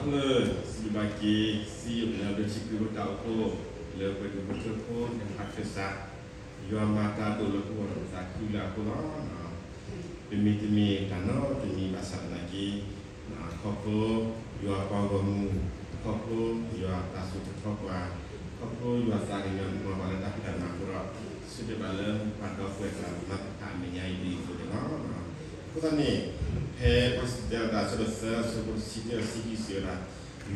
လၢစံးဘျုးဘၣ်က့ၤ စံယိၣ်ကညီဘျၢထံခရံာ်ဖိတၢ်အိၣ်ဖှိၣ် လၢပှဲၤဒိၣ်ဖိထၢဖိ နဟးခၢၣ်စး ယွၤမၤတၢ်ဒိၣ်လၢပဂီၢ်ဒီးပသးခုလၢအဃိလီၤ. ပမ့ၢ်တမ့ၢ်တၢ်နီတမံၤဘၣ်ဆၣ်သနာ်က့ ခီဖျိယွၤပှၤဂီၢ်မုၢ်, ခီဖျိယွၤတၢ်ဆိၣ်တထီပှၤ, ခီဖျိယွၤသးကညီၤမၤပှၤလၢတၢ်ဖံးတၢ်မၤအဃိဒီး ဆၢတဲာ်ဘၣ်လၢပှၤဒီပုၢ်ဝဲၢ်သရၣ်သမါတဖၣ်အမဲာ်ညါအံၤဒ်အံၤအသိးန့ၣ်လီၤ. အဃိသတးန့ၣ် ဖဲပှၤစံၣ်တဲၤတၢ်အဆၢဒိၣ်သၢ အဆၢဖိတဆံတၢစံးဒ်အံၤဝဲဒၣ်,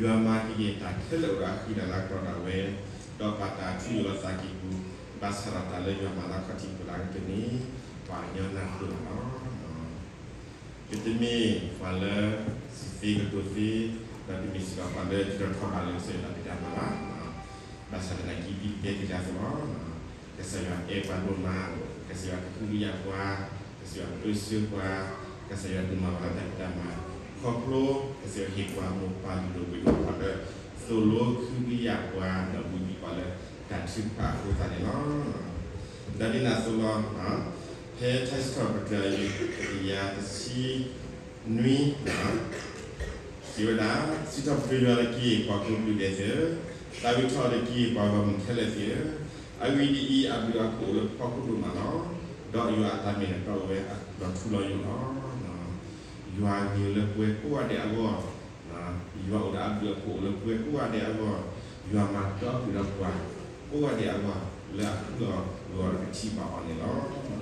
ယွၤမၤကယဲၢ်တၢ်ခဲလၢာ်အိၣ်ဒီးအဃံတၢ်လၤကပီၤဒၣ်ဝဲ, ဒီးပာ်တၢ်ထူယိာ်လီၤသးကံၢ်ပူၤ, ဘၣ်ဆၣ်ဒီးတၢ်လၢယွၤမၤလၢခီၣ်ထံးပူၤလၢအကတၢၢ်န့ၣ် ပှၤကညီနၢ်တပၢၢ်ဘၣ်လီၤ. ပတမ့ၢ်ပှၤလၢစံးသ့ကတိၤသ့, ဒီးတမ့ၢ်စ့ၢ်ကီးပှၤလၢတၢ်ထီၣ်ဘးလၢကစၢ်ယွၤတၢ်ဖံးတၢ်မၤဘၣ်. ဘၣ်ဆၣ်သနာ်က့ ဒ်ပတဲတ့ၢ်အသိးလီၤ. ကစၢ်ယွၤအဲၣ်ပှၤဒိၣ်မး, ကစၢ်ယွၤကဟုကယာ်ပှၤ, ကစၢ်ယွၤပၢဆှၢပှၤ, ကစၢ်ယွၤဒုးမၤဝဲလၢတၢ်ဖံးတၢ်မၤ, ခီဖျိ ကစၢ်ယွၤဟ့ၣ်ပှၤမိၢ်ပၢ်လုၢ်ဒိၣ်ပှ့ၤဒိၣ်ပှၤလၢ သိၣ်လိကဟုကယာ်ပှၤ ဒီးဘုးဘံၣ်ပှၤလၢတၢ်ထုကဖၣ်အဃိသတးန့ၣ်လီၤ. ဒီးဒ်န့ၣ်အသိးလီၤ. ဖဲထါစံးထီၣ်ပတြၢၤအယုၢ် တကယၤတဆံနွံ စံးဝဲဒၣ်, စံးထီၣ်ပတြၢၤယွၤတက့ၢ် ပှၤကိးပသူဒဲးသ့ၣ်ဧၢ, သးဝံၣ်ထီၣ်တက့ၢ် ပှၤဂီၢ်မုၢ်ခဲလၢာ်သ့ၣ်ဧၢ, အဂ့ၢ်ဒ်အံၤ, အဘျုးအဖှိၣ်အိၣ်လၢပဖီခိၣ်ဒိၣ်မးလီၤ. ဒီးယွၤအတၢ်မ့ၢ်တၢ်တီအိၣ်ဝဲဒီးထူလီၤယိာ်လီၤ. ယွၤဂ့ၤလၢပှၤကိးဂၤဒဲးအဂီၢ်, ယွၤအိၣ်ဒီးအဘျုးအဖှိၣ်အိၣ်လၢပှၤကိးဂၤဒဲးအဂီၢ်, ယွၤမၤတီအဘျုးဒီးပှၤကိးဂၤဒဲးအဂီၢ် လၢအဃုအီၤဂီၢ်ဒီးကထံၣ်ဘၣ်အီၤန့ၣ်လီၤ.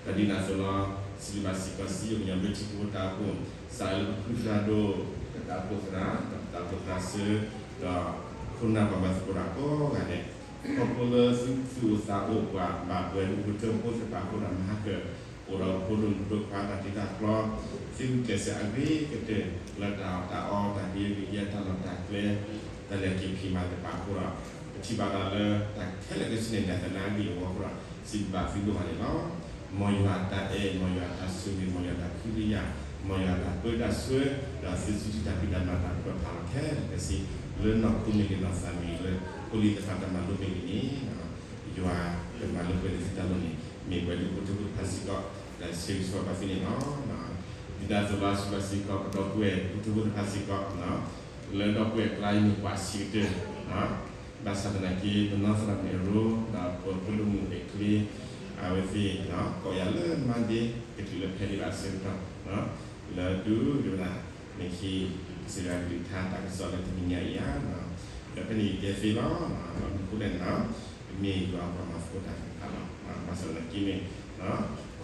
ဒီးဒ်န့ၣ်အသိးလီၤ. စံးဘျုးဘၣ်စ့ၢ်ကီး စံယိၣ်ကညီဘျၢထံခရံာ်ဖိတၢ်အိၣ်ဖှိၣ် စးလၢပဖုသရၣ်ဒိၣ်, ပတၢ်အိၣ်ဖှိၣ်သရၣ်, ဒီးပတၢ်အိၣ်ဖှိၣ်သရၣ်စၢၤ, ဒီးခိၣ်နၢ်ပှၤမၤသကိးတၢ်ကိးဂၤဒဲး, ခီဖျိလၢသုသူၣ်အိၣ်သးအိၣ်ပှၤဘၣ်ပှဲၤဒိၣ်ဖိထၢဖိသ့ၣ်တဖၣ်အဃိဒီး မဟါကၢၣ် အိၣ်ဒီးဖိဒိၣ်မုၣ်ဖိခွါတၢ်တ့တၢ်ဖျီ, သုဂုာ်ကျဲးစၢးအဂ့ၤကတၢၢ် လၢတၢ်အီၣ်တၢ်အီ တၢ်ကယဲၢ်ကယဲၢ် တၢ်လီၢ်တၢ်ကျဲ တၢ်လဲၤက့ၤဖံးမၤသ့ၣ်တဖၣ်အဃိဒီး ပထံၣ်ဘၣ်ဒၣ်လၢတၢ်ခဲလၢာ်ခဲဆ့န့ၣ် လဲၤသးလၢအဂ့ၢ်အဝီအဃိဒီး စံးဘျုးဘၣ်သုဒိၣ်မးန့ၣ်လီၤ. မ်ယွၤအတၢ်အဲၣ် မ်ယွၤအတၢ်ဆိၣ်ဂ့ၤ မ်ယွၤအတၢ်ကဟုကယာ် မ်ယွၤအတၢ်ပၢတၢ်ဆှၢ ဒီးသုစုတၢ်ဖံးတၢ်မၤတၢ်ပၢဖးလီၤခဲလၢာ်ခဲဆ့ လၢနီၢ်ခိမ့ၢ်ဂ့ၤ နီၢ်သးမ့ၢ်ဂ့ၤ လၢဖိလံၤသ့ၣ်တဖၣ်တၢ်မၤလိမ့ၢ်ဂ့ၤန့ၣ် ယွၤကမၤလၢပှဲၤန့ၢ်သုတၢ်လိၣ်န့ၣ် မ့ၢ်ပှဲၤဒိၣ်ဖိထၢဖိတဖၣ်စ့ၢ်ကီး ဒီးဆၢဂ့ၤဆၢဝါဘၣ်သုန့ၣ်လီၤ. ဒ်န့ၣ်အသိးလီၤ စံးဘျုးဘၣ်စ့ၢ်ကီး ပဒီပုၢ်ဝဲၢ်ဖိထၢဖိတဖၣ်စ့ၢ်ကီး လၢဒီပုၢ်ဝဲၢ်အကျါအံၤမ့ၢ်ပှၤဆံးကတၢၢ် ဘၣ်ဆၣ်သနာ်က့ ပနီၢ်သရၣ်မုၣ်အရိ ဒီးပဖိဒိၣ်မုၣ်အဲၣ်ချ့ အဝဲသ့ၣ် ကိးယၤလၢမါဒ့ ကတုၤလၢဖဲန့ၣ်ဘၣ်အဆၢကတီၢ် လၢဒုးဒိးနၤ မ့ၢ်ခံ ကစၢ်ယွၤကလုၢ်ကထါတၢ်ကစီၣ်လၢတနံၤညါအံၤဧါ. ဒီးဖဲန့ၣ်ယတဲသ့လီၤ မနုၤအဃိလဲၣ်န့ၣ် ပမ့ၢ်ယွၤအပှၤမၤသကိးတၢ်သ့ၣ်တဖၣ်လီၤ. ဘၣ်ဆၣ်သနာ်က့န့ၣ် ခီဖျိလ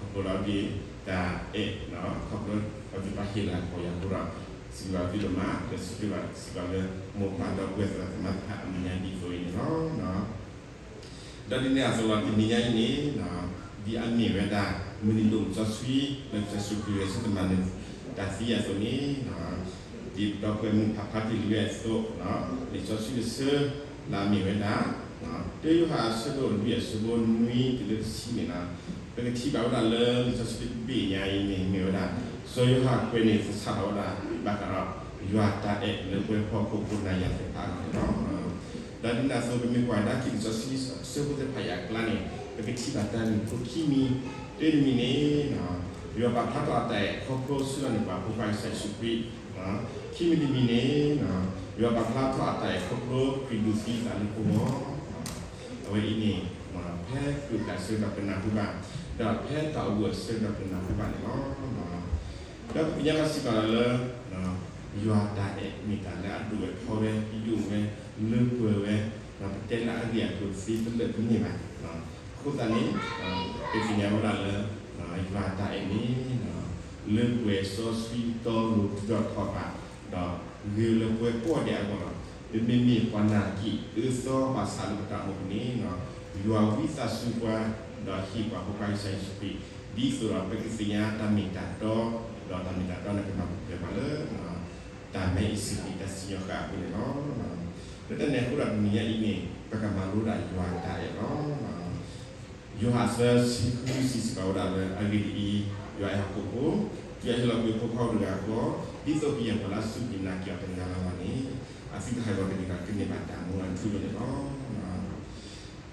ၢအဂ့ၢ်တၢ်အဲၣ် ခီဖျိအဝဲသ့ၣ်တဖၣ်ဟ့ၣ်လၤကပီၤယၤအဃိဒီး စံးဘျုးဘၣ်သုဒိၣ်မး ဒီးစံးဘျုးဘၣ်စ့ၢ်ကီးလၢ မိၢ်ပၢ်ဒီပုၢ်ဝဲၢ်သရၣ်သမါတဖၣ်အမဲာ်ညါဒ်သိးအံၤန့ၣ်လီၤ. ဒီးဒ်န့ၣ်အသိးလီၤ တနံၤညါအံၤန့ၣ် ဒ်အမ့ၢ်ဝဲဒၣ် မုၢ်နံၤဒိၣ်မုၢ်စီဆှံ လၢကစၢ်ယ့ၣ်ၡူးခရံာ်ဂဲၤဆၢထၢၣ်မၤနၢၤတၢ်သံအသိးန့ၣ် ဒ်ပဒီပုၢ်ဝဲၢ်မုၣ်ဖးဖါတ့ၢ်လံဝဲအသိး လံာ်စီဆှံတဆၢ လၢအမ့ၢ်ဝဲဒၣ် တၢယိၤဟၣ်အဆၢဒိၣ်လွံၢ်အဆၢဖိနွံတုၤလၢတဆံန့ၣ်လီၤ. ပကထံၣ်ဘၣ်ဝဲဒၣ်လၢလံာ်စီဆှံတဘ့ၣ်ညါအံၤန့ၣ် မ့ၢ်ဝဲဒၣ် စီၤယိၤဟၣ်ကွဲးန့ၢ်သဆၣ်ထီၣ်ဝဲဒၣ် ဘၣ်ဃးဒီး ယွၤတၢ်အဲၣ်လၢပှၤဖှီၣ်ဖိကိးနၤယၤသ့ၣ်တဖၣ်အဂီၢ်န့ၣ်လီၤ. ဒီးဒ်န့ၣ်အသိး ပမ့ၢ်ကွၢ်ကဒါက့ၤလံာ်စီဆှံအဆၢဖိသ့ၣ်တဖၣ်အံၤအကျါန့ၣ် ပကထံၣ်ဘၣ်တၢ်ဂ့ၢ်ဖိခံမံၤ တၢတမံၤန့ၣ် ယွၤပာ်ဖျါထီၣ်အတၢ်အဲၣ်ခီဖျိဆှၢလီၤန့ၢ်ပှၤဖိခွါကစၢ်ယ့ၣ်ၡူးခရံာ်, ခံမံၤတမံၤန့ၣ် ယွၤပာ်ဖျါထီၣ်အတၢ်အဲၣ်ခီဖျိခရံာ်ဒုးသံအသးလၢပဂီၢ်, အဝဲအံၤန့ၣ် ဖဲကျိာ်တၢ်ဆၢကတီၢ်ပနၢ်ဟူဘၣ်, ဒီးဖဲတၢ်အိၣ်ဘှံးအဆၢကတီၢ်ပနၢ်ဟူဘၣ်န့ၣ်လီၤ. ဒီးပသ့ၣ်ညါဘၣ်စ့ၢ်ကီးလၢ ယွၤတၢ်အဲၣ်မ့ၢ်တၢ်လၢအဒိၣ်ဝဲထီဝဲ ယိာ်ဝဲ လၢပှဲၤဝဲ, ပတဲလၢအဂ့ၢ်အကျိၤတသ့တလၢာ်တန့ၢ်ဘၣ်. အဃိသတးန့ၣ် ပသ့ၣ်ညါဝဲဒၣ်လၢ ယွၤတၢ်အဲၣ်န့ၣ် လၢပှဲၤစီဆှံတီလိၤထူဒီးထီၣ်ဘး, ဒီးဂ့ၤလၢပှဲၤကိးဂၤဒဲးအဂီၢ်လီၤ. ပမ့မ့ၢ်ပှၤနာ်က့ၤအၢသီဘၣ်ဆၣ်လၢပတၢ်အိၣ်မူပူၤန့ၣ် ယွၤဝံသးစူၤပှၤ ဒီးဟ့ၣ်ပှၤဖိခွါကစၢ်ယ့ၣ်ၡူးခရံာ် ဒ်သိးဒီးပကသ့ၣ်ညါတၢ်မ့ၢ်တၢ်တီ, ဒီးတၢ်မ့ၢ်တၢ်တီန့ၣ် ကမၤပူၤဖျဲးပှၤလၢ တၢ်မဲအံၤစံးဘျုးတၢ်စံၣ်ညီၣ်ဃာ်အပူၤန့ၣ်လီၤ. လၢတၢ်န့ၣ်အဃိဒီးတနံၤညါအံၤန့ၣ် ပကမၤလိဒၣ်ယွၤတၢ်အဲၣ်လီၤ. ယိၤဟၣ်အဆၢဆံဃုစံးစ့ၢ်ကီးဝဲဒၣ်လၢ အဂ့ၢ်ဒ်အံၤ, ယွၤအဲၣ်ဟီၣ်ခိၣ်ဖိ, တုၤအဟ့ၣ်လီၤကွံာ်အဖိခွါအိၣ်တဂၤဃီ, ဒ်သိးကယဲၢ်ပှၤလၢအစူၢ်က့ၤနာ်က့ၤအီၤတဂၤလၢ်လၢ်န့ၣ် အသုတဟးဂီၤတဂ့ၤဒီးကန့ၢ်ဘၣ်တၢ်မူအထူအယိာ်န့ၣ်လီၤ.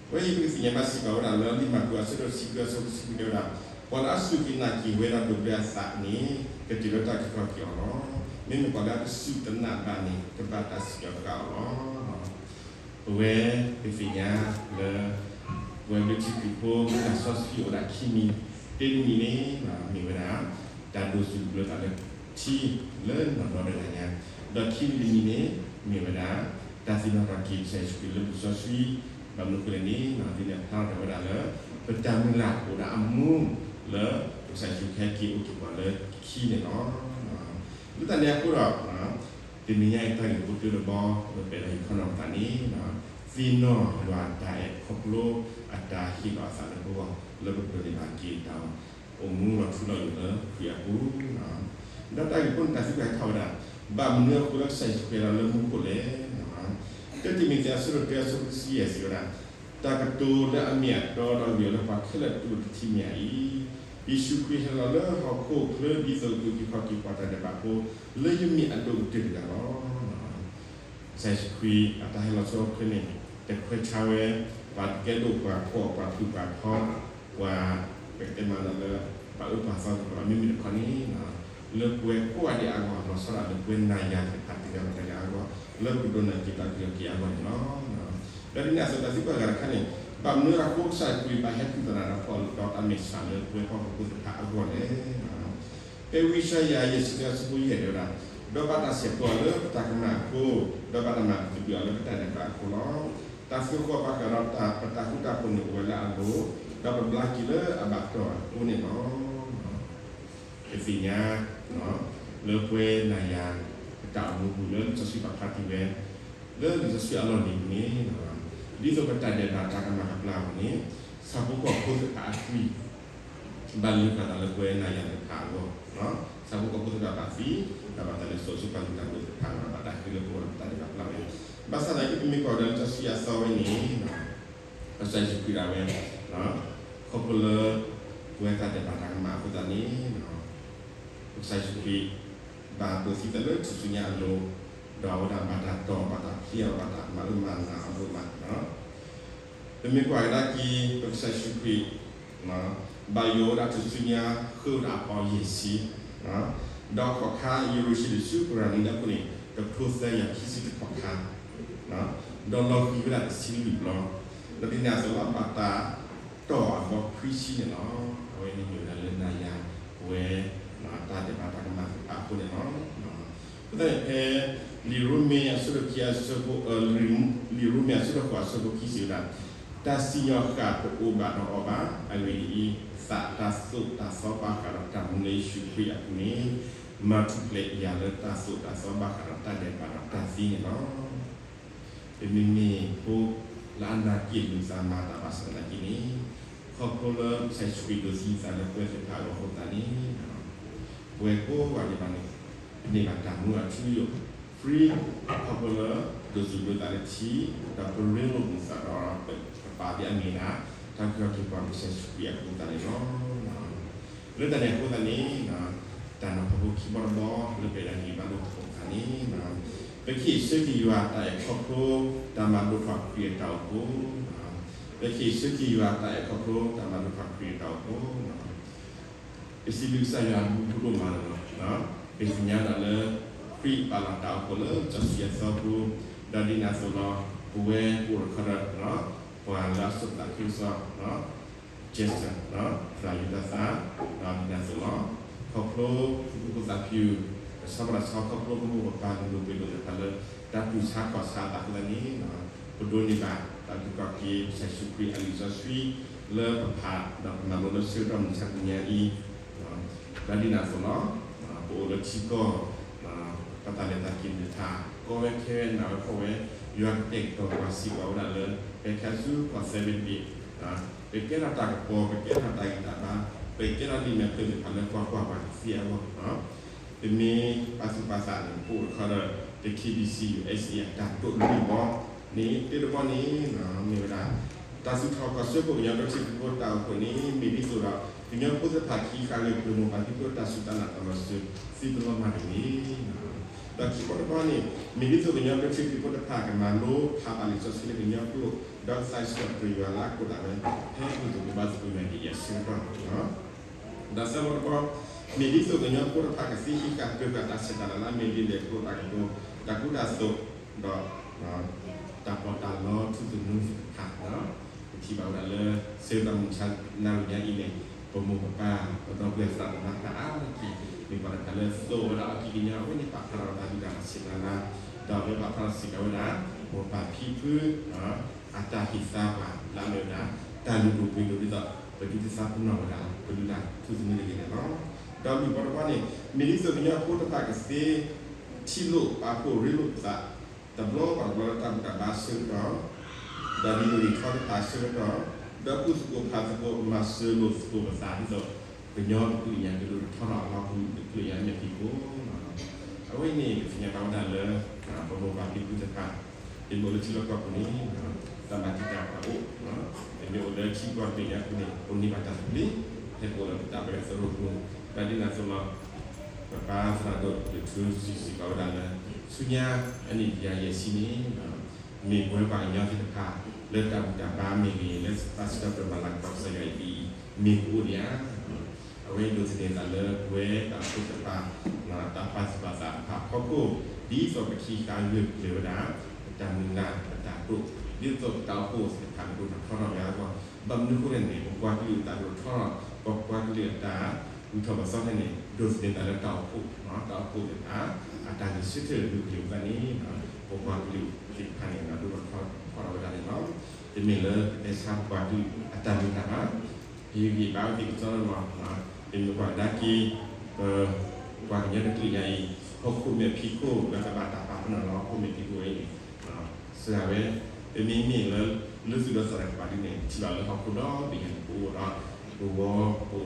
အဝဲအံၤပကသ့ၣ်ညါဘၣ်စ့ၢ်ကီးဝဲဒၣ်လၢလံာ်မၢ်ကူးအဆၢဒိၣ်တဆံခွံအဆၢဖိတဆံခွံတဲဝဲဒၣ်, ပှၤလၢအစူၢ်က့ၤနာ်က့ၤဝဲဒီးဒိးဘျၢအသးန့ၣ် ကတုၤလၢတၢ်က့ၤခီက့ၤအီၤလီၤ. မ့မ့ၢ်ပှၤလၢအတစူၢ်တနာ်ဘၣ်န့ၣ် ကဘၣ်တၢ်စံၣ်ညီၣ်ဃာ်အီၤလီၤ. ပဝဲပသ့ၣ်ညါလၢ ပဝဲဘျၢထံခရံာ်ဖိ တၢ်စီဆှံအိၣ်ဒၣ်ခံမံၤ, တမံၤန့ၣ် မ့ၢ်ဝဲဒၣ် တၢ်ဒိးစူၢ်ဒိးဘျၢသးလၢထံလၢနီၢ်နီၢ်တဂၤညါ, ဒီးခံမံၤတမံၤန့ၣ် မ့ၢ်ဝဲဒၣ် တၢ်သ့ၣ်နီၣ်ထီၣ်က့ၤကစၢ်ယ့ၣ်ၡူးခရံာ်လၢဘူၣ်စီဆှံ, ဘၣ်မနုၤအဃိလဲၣ်န့ၣ် ဒ်န့ၣ်အဖျါထီၣ်ဝဲဒၣ်လၢ ပတၢ်မုၢ်လၢ်အိၣ်ဒၣ်အမူ လၢ ကစၢ်ယ့ၣ်ၡူးခရံာ်ဟဲက့ၤအိၣ်က့ၤပှၤလၢခံန့ၣ်လီၤ. လၢတၢ်န့ၣ်အဃိဒီး တနံၤညါအံၤတၢ်ဂ့ၢ်ဖိတၢတဘီ လၢပအဲၣ်ဒိးဟ့ၣ်ခီနီၣ်ပသးန့ၣ် သ့ၣ်နီၣ်ယွၤအတၢ်အဲၣ်ခီဖျိအတၢ်ဟ့ၣ်လီၤအသးလၢပဂီၢ် လၢပကဒိးန့ၢ်ဘၣ်က့ၤတၢ်အိၣ်မူလီၤထူလီၤယိာ်လၢခရံာ်အပူၤ. ဒီးတၢ်ဂ့ၢ်ဖိန့ၣ် တၢ်သံကွၢ်ဟဲထီၣ်ဝဲဒၣ် ဘၣ်မနုၤအဃိလၢကစၢ်ယ့ၣ်ၡူးခရံာ်ဟဲလီၤလၢမူခိၣ်လဲၣ်. တၢတံၤမသ့းအဆၢဒိၣ်တၢအဆၢဖိတဆံယဲၢ်စံးဝဲဒၣ်, တၢ်ကတိၤလၢအမ့ၢ်အတီဒီးဂ့ၢ်လၢပှၤခဲလၢာ်တူၢ်တထံၣ်မ့ၢ်အံၤ, ယ့ၣ်ၡူးခရံာ်ဟဲလီၤလၢဟီၣ်ခိၣ်ချၢဒ်သိးကက့ၤခီက့ၤပှၤတၢ်ဒဲးဘးဖိ လၢယမ့ၢ်အဒိၣ်ကတၢၢ်တဂၤလီၤ. ကစၢ်ယ့ၣ်ၡူးခရံာ်အတၢ်ဟဲလီၤဆူဟီၣ်ခိၣ်ချၢန့ၣ် တခွဲးဆါဝဲ ပှၤကဲဒိၣ်ပှၤဖှီၣ် ပှၤဖုၣ်ပှၤဖီ ပှၤ ပကတဲမးလၢ ပှၤအၢပှၤသီသ့ၣ်တဖၣ် မ့မ့ၢ်တခီန့ၣ် လၢပှၤကိးဂၤဒဲးအဂီၢ် လီၤဆီဒၣ်တၢ်လၢပှၤနာ်ယွၤသ့ၣ်တဖၣ်သ့ၣ်တဖၣ်အဂီၢ် လၢပကဒိးန့ၢ်က့ၤတၢ်က့ၤအဂီၢ်န့ၣ်လီၤ. ဒီးဒ်န့ၣ်အသိးတၢ်သံကွၢ်ဂၤတခါန့ၣ် ဘၣ်မနုၤအဃိကစၢ်ယ့ၣ်ၡူးခရံာ်ဘၣ်ဟဲတူၢ်သရၣ်ဒီးဖီၣ်လီၤဒီးတၢ်မဲာ်ဆှးလၢပှၤဟီၣ်ခိၣ်ဖိသ့ၣ်တဖၣ်အဂီၢ်လဲၣ်. ဖဲဝံယၡါယၤယဲၢ်ဆံတၢအဆၢဖိယဲၢ်တဲဝဲဒၣ်, ဒီးဘၣ်တၢ်ဆဲးကျိးအီၤလၢပတၢ်ကမၣ်အဃိ, ဒီးဘၣ်တၢ်မၤကတၢၢ်ကွံာ်အီၤလၢပတၢ်ဒဲးဘးအဃိလီၤ. တၢ်သုးဃီၤပာ်ဃာ်ဒီးပတၢ်ဃူတၢ်ဖိးန့ၣ်အိၣ်ဝဲလၢအလိၤ, ဒီးပဘျါက့ၤလၢအဘၣ်တီၢ်အဃိန့ၣ်လီၤ. ပသ့ၣ်ညါ လၢပဝဲနာ်ယွၤ ပတၢ်အိၣ်မူပူၤလၢလံာ်စီဆှံပာ်ဖျါထီၣ်ဝဲ လၢလံာ်စီဆှံအလီၢ်လံၤပူၤန့ၣ် ဒ်သိးပတၢ်ဒဲးဘးတၢ်ကမၣ်ကပျၢ်အပူၤန့ၣ် ဆၣ်ဖိကီၢ်ဖိသ့ၣ်တဖၣ်အသွံၣ် ဘၣ်လုၢ်ပာ်သးလၢပဝဲနာ်ယွၤသ့ၣ်တဖၣ်အဂီၢ်, ဆၣ်ဖိကီၢ်ဖိသ့ၣ်တဖၣ်ဘၣ်သွံၣ် ဒီးဘၣ်တၢ်လဲၤစိာ်ဆူပှၤလုၢ်တၢ်ဒိၣ်သ့ၣ်တဖၣ်ဒီးဘၣ်တၢ်ဃ့လၢပဂီၢ်ဒီးပတၢ်ဒဲးဘးပျၢ်ဝဲ. ဘၣ်ဆၣ်သနာ်က့ ပမ့ၢ်ကွၢ်ကဒါလံာ်စီဆှံအသီဝဲန့ၣ် ကစၢ်ယ့ၣ်ၡူးခရံာ်ဒၣ်ဝဲ ခီဖျိလၢ ပဝဲတၢ်ဒဲးဘးတၢ်ကမၣ်အဃိသတးန့ၣ် ကစၢ်ယ့ၣ်ၡူးခရံာ် ဘၣ်ဒိးသံသးလၢထူၣ်စုညါအလိၤ, ဒီးအဝဲဒၣ်ဘၣ်တၢ်တီၢ် ဘၣ်တၢ်ဖျ့အီၤ ဘၣ်တၢ်မၤအၢမၤနးအီၤဒိၣ်မး. ပမ့ၢ်ကွၢ်ကဒါက့ၤ ပကစၢ်ယ့ၣ်ၡူးခရံာ် ဘၣ်ယိၣ်ဝဲဒၣ်ထူၣ်စုညါ ဃုဝဲဒၣ်အပီယဲၢ်ဆံ, ဒီးခီၣ်ခါယရူၤၡလ့ၣ်ဆူပရၢ်နံၤဒဲးအဃိန့ၣ် တကထိသၢယၤခံဆံတခီၣ်ခါ, ဒီးလီၤဃံၤဝဲဒၣ်တဆံလွံၢ်ဘျီ, ဒီးဒ်န့ၣ်အသိးလီၤ ဘၣ်တၢ်တီၢ်အဘီခွံဆံန့ၣ်လီၤ. အဝဲန့ၣ်မ့ၢ်ဝဲဒၣ်လၢနာ်ယွၤ ပဝဲ တၢ်ဒဲးဘးတၢ်ကမၣ်သ့ၣ်တဖၣ်အဃိန့ၣ်လီၤ. အဃိသတးန့ၣ်ဖဲ လံာ်ရိမ့ၤအဆၢဒိၣ်ခံအဆၢဖိ လံာ်ရိမ့ၤအဆၢဒိၣ်ဃိးအဆၢဖိခံစံးဝဲဒၣ်, တၢ်စံၣ်ညီၣ်ဃာ်တအိၣ်ဘၣ်ဒီးအီၤဘၣ်. အဂ့ၢ်ဒ်အံၤ, သးတၢ်သိၣ်တၢ်သီဘၣ်ဃးဒီးတၢ်မူလၢယ့ၣ်ၡူးခရံာ်အပူၤန့ၣ် မၤထူၣ်ဖျဲးယၤလၢတၢ်သိၣ်တၢ်သီဘၣ်ဃးဒီးတၢ်ဒဲးဘးဒီးတၢ်သံန့ၣ်လီၤ. ပမ့မ့ၢ်ဖိလၢအနာ်က့ၣ်လူၤသးမၤတၢ်ဘၣ်ဆၣ်သနာ်က့န့ၣ် ခီဖျိလၢကစၢ်ယ့ၣ်ၡူးခရံာ်ဒိးသံသးလၢပဝဲသ့ၣ်တဖၣ်အဂီၢ်အဃိသတးန့ၣ် ပဝဲကိးဂၤဒဲးဘၣ်န့ၣ် ပန့ၢ်ဘၣ်တၢ်မူအထူအယိာ် free ခီဖျိလၢ ဒိးစူၢ်ဒိးသးလၢထံ ဒီးပရ့လိာ်မုာ်သးဒီး ပပာ်ဒ်အမ့ၢ်ဒၣ် တၢ်က့ၤထီၣ်က့ၤပှၤကစၢ်ယ့ၣ်ၡူးခရံာ်အဃိသတးန့ၣ်လီၤ. လၢတၢ်န့ၣ်အဃိသတးန့ၣ် တၢ်နီၤဖးဖိခံဘီတဘီ လၢပအဲၣ်ဒိးဟ့ၣ်ဘၣ်လိာ်သကိးပသးန့ၣ် ပကဟ့ၣ်ဆၢက့ၤယွၤတၢ်အဲၣ်ခီဖျိ တၢ်မၤဒိၣ်ထီၣ်ခရံာ်အတၢ်အိၣ်ဖှိၣ်, ပကဟ့ၣ်ဆၢက့ၤယွၤတၢ်အဲၣ်ခီဖျိ တၢ်မၤဒိၣ်ထီၣ်ခရံာ်အတၢ်အိၣ်ဖှိၣ် ပစံးဘျုးကစၢ်ယွၤအဘျုးဒိၣ်မးလီၤ. ပသ့ၣ်ညါဒၣ်လၢ ခရံာ်ပာ်လီၤတၢ်အိၣ်ဖှိၣ်လၢစီဆှံအသီပူၤ, ဒီးဒ်န့ၣ်အသိးလီၤ ပဝဲပအိၣ်တခီဒီး ပှၤလၢအစိာ်ပသးခုကစီၣ် Jackson သရၣ်ယူၤတၢ်သး ဒီးဒ်န့ၣ်အသိးလီၤ ခီဖျိပဖိသၣ်ဖၠူၣ် တဆီဘၣ်တဆီ ခီဖျိပမိၢ်ပပၢ်ကလုာ်ပှ့ၤဒိၣ်သ့ၣ်တဖၣ်လၢ တၢ်တူၢ်ဆါခီၣ်ဆါအသးအဃိသတးန့ၣ် ပဒိးန့ၢ်ဘၣ်တၢ်အုၣ်က့ၤခီၣ်က့ၤ ကစၢ်ယ့ၣ်ၡူးခရံာ်အလံာ်စီဆှံ လၢပဖးဒီးပမၤလိလၢဆၢကတီၢ်မုၢ်ဆါတနံၤညါအံၤ ဒီးဒ်န့ၣ်အသိးလီၤ ပအိၣ်လၢထံကီၢ် ပတၢ်လဲၤတၢ်က့ၤသ့ၣ်တဖၣ် ကီဝဲခဲဝဲ နၢ်ဝဲဖှီၣ်ဝဲ ယွၤကတဲာ်ကတီၤပှၤစံးပာ်ဝဲဒၣ်လၢ ဖဲခါဆူကီၢ်သဲဘ့ၣ်တဘ့ၣ် ပကဲထီၣ်တၢ်ကပီၤ ပကဲထီၣ်တၢ်ဂံၢ်တၢ်ဘါ ပကဲထီၣ်လံာ်မဲာ်ဖျၢၣ်သ့ၣ်တဖၣ်လၢပှၤကွၢ်ပှၤကသ့အဂီၢ် ပမ့ၢ်ပာ်သူၣ်ပာ်သးန့ၣ် ပအိၣ်တခီဒီး the K B C U S A အတၢ်တိာ်တဘ့ၣ်ဘီန့ၣ် တၢတဘီန့ၣ် မ့ၢ်ဝဲဒၣ် တၢ်သူၣ်ထီၣ်ကီၢ်စၢဖှိၣ်ကညီဒီတဘ့ၣ်တဘ့ၣ်ဖိတၢ်အိၣ်ဖှိၣ်န့ၣ် မ့ၢ်ဒ်သိးဒီး ကညီဖိသ့ၣ်တဖၣ်ခံဃၣ်ဂ့ၤ ပလိၣ်မိၢ်ပၢ်ဖံဖုတၢ်စူၢ်တၢ်နာ်တၢ်လီၤစၢၤ သုတလီၤမၢ်တဂ့ၤ ဒီးခံဘီတဘီန့ၣ် မ့ၢ်ဒ်သိးကညီဒီတဘ့ၣ်တဘ့ၣ်ဖိတဖၣ်ကမၤလိဖးဘၣ်လံာ်စီဆှံလၢကညီကျိာ် ဒီးကသးစံးထီၣ်ပတြၢၤယွၤလၢအကိးဒၣ်ဝဲ ဖဲအပူၤသိၣ်ကဘါသကိးယွၤဒ်အံၤအဆၢကတီၢ်န့ၣ်လီၤ. ဒီးသၢဘီတဘီ မ့ၢ်ဒ်သိးကညီဖိတဖၣ်ကသ့ဟံးဃာ်ပၢၤဃာ်တၢ်ဆဲးတၢ်လၤလၢအမ့ၢ်ဒ်လဲၣ်အဃိ တၢ်ကတိၤ တၢ်ကူတၢ်သိး ဒီး တၢ်ပီးတၢ်လီထူသနူသ့ၣ်တဖၣ် ပထံၣ်ဘၣ်ဝဲဒၣ်လၢ ဆၢကတီၢ်မုၢ်ဆါနၤဝံၤညါအံၤန့ၣ် ပမိၢ်ပပၢ် ပဒီပုၢ်ဝဲၢ်သရၣ်သမါတဖၣ်အါတက့ၢ် မ့ၢ်ပှၤတဖၣ်လၢသိၣ်ဝဲဒၣ်အီၤခံကညီ အဝဲန့ၣ်ပာ်ဖျါထီၣ်ဝဲဒၣ်ဒုၣ်ဒါတၢ်ဆဲးတၢ်လၤ ဒီးအဝဲပာ်ဖျါထီၣ်စ့ၢ်ကီးဝဲဒၣ် မိၢ်ပၢ်ဖံဖု အတၢ်ဟ့ၣ်သါပှၤ လၢအမ့ၢ်ဝဲဒၣ် တၢ်လုၢ်ဒိၣ်ပှ့ၤဒိၣ်ဒ်သိး ပဒုးသ့ၣ်နီၣ်ထီၣ်ဝဲဒၣ် ပဒုးတၢ်ထူသနူတဂ့ၤန့ၣ်လီၤ. ဒီးမုၢ်ပှၤတပှၢ်န့ၣ် မ့ၢ်ဒ်သိးကညီဖိတဖၣ်ကသ့ ထံၣ်လိာ်ပာ်ဖှိၣ်ရ့လိာ်ပသး တဘျီဘၣ်တဘျီလၢတၢ်ဘူၣ်တၢ်ဘါအဆၢကတီၢ် ဒီးဒ်သိးဒ်ထီတဖၣ်အဆၢကတီၢ် ဒီးကူၣ်သကိးဖးသကိး မၤစၢၤလိာ်သကိးပသးဒ်သိး ကညီတကလုာ်ညါကဒိၣ်ထီၣ်ထီထီၣ်အလီၢ်ပူၤတကလုာ်ညါမ့ၢ်ဖံးခိၣ် အဝဲအံၤန့ၣ် ကသ့ၣ်ညါဘၣ်ဝဲဒၣ်လၢ ပမိၢ်ပၢ်ဖံဖုသ့ၣ်တဖၣ် ပမ့ၢ်အိၣ်လၢထံလီၢ်ကီၢ်ပူၤန့ၣ် တၢ်မၤတံာ်တာ်ပှၤအိၣ် ပမ့ၢ်အိၣ်လၢထံကီၢ်တဘ့ၣ်ညါပူၤန့ၣ် အိၣ်န့ၢ်ဘၣ်တၢ်သဘျ့ ဟဲကအိၣ်လၢပတၢ်ပှဲၤအသရိာ်ပူၤ ဒီးဒ်န့ၣ်အသိးလီၤ ပပၢ်သရၣ်ဒိၣ်ဒိၣ်ထူစံးစ့ၢ်ကီးဝဲဒၣ်လၢ ဆူညါအနံၣ်တကယၤယဲၢ်ဆံန့ၣ် မ့ၢ်ပဝဲပှၤကညီသ့ၣ်တဖၣ် လၢတၢ်ဘူၣ်တၢ်ဘါမ့ၢ်ဂ့ၤ လၢတၢ်စံးထီၣ်ပတြၢၤမၤလၤကပီၤကစၢ်ယွၤအံၤ မ့ၢ်ပအိၣ်ဒံးဧါ အဝဲဒိးသန့ၤသးလၢပဝဲတၢ်အိၣ်ဖှိၣ်သ့ၣ်တဖၣ် တၢ်ပာ်သူၣ်ပာ်သးတဖၣ်အဖီခိၣ် ဒ်သိးပကဟံးဃာ်ဂၢၢ်ကျၢၤဝဲဒၣ် ပတၢ်မုၢ်လၢ် ပတၢ်တိာ် ဒ်သိးပတၢ်အိၣ်ဖှိၣ်သ့ၣ်တဖၣ်ကဒိၣ်ထီၣ်ထီထီၣ်ဝဲအဂီၢ် ဘၣ်မနုၤအဃိလဲၣ်န့ၣ် ပပှၤကလုာ်အတၢ်ဒိၣ်ထီၣ်ထီထီၣ် ပပှၤကလုာ်အတၢ်ဂုၤထီၣ်ပသီဖဲန့ၣ် ဒိးသန့ၤသးလၢတၢ်အိၣ်ဖှိၣ် တၢ်အိၣ်ဖှိၣ်သ့ၣ်တဖၣ် အတၢ်ဂဲၤဆၢထၢၣ်ဂၢၢ်ကျၢၤဝဲဒၣ်န့ၣ် ပပှၤကလုာ်သ့ၣ်တဖၣ်န့ၣ် ဒိၣ်ထီၣ်ထီထီၣ်ဝဲဒၣ်န့ၣ်လီၤ. တမ့ၢ်လၢပတဲဆါပပှၤကလုာ်အတၢ်မုၢ်လၢ်ဘၣ် ပဟ့ၣ်ဂံၢ်ဘါဝဲသ့ၣ်ကစီဒီလီၤ. ပမ့ၢ်ကွၢ်ကဒါက့ၤ ပပှၤကညီတကလုာ်ညါအံၤ ဟီၣ်ခိၣ်မဲာ်ဖံးခိၣ်လၢကဘၣ်တၢ်ပာ်ပနီၣ်လၢဟီၣ်ခိၣ်မဲာ်ဖံးခိၣ်ဝဲအံၤန့ၣ် စှၤဝဲ ပမ့မ့ၢ်လၢ လၢသူၣ်ဒီသးဒီကပၤဒ်န့ၣ် ထံၣ်ဘၣ်လၢဟီၣ်ခိၣ်ဒီဘ့ၣ်ညါန့ၣ် ပအိၣ်ဒီး ပဝီ ပအိၣ်ဒီးကီၢ် ကီၢ်တဘ့ၣ်ဘၣ်တဘ့ၣ် တု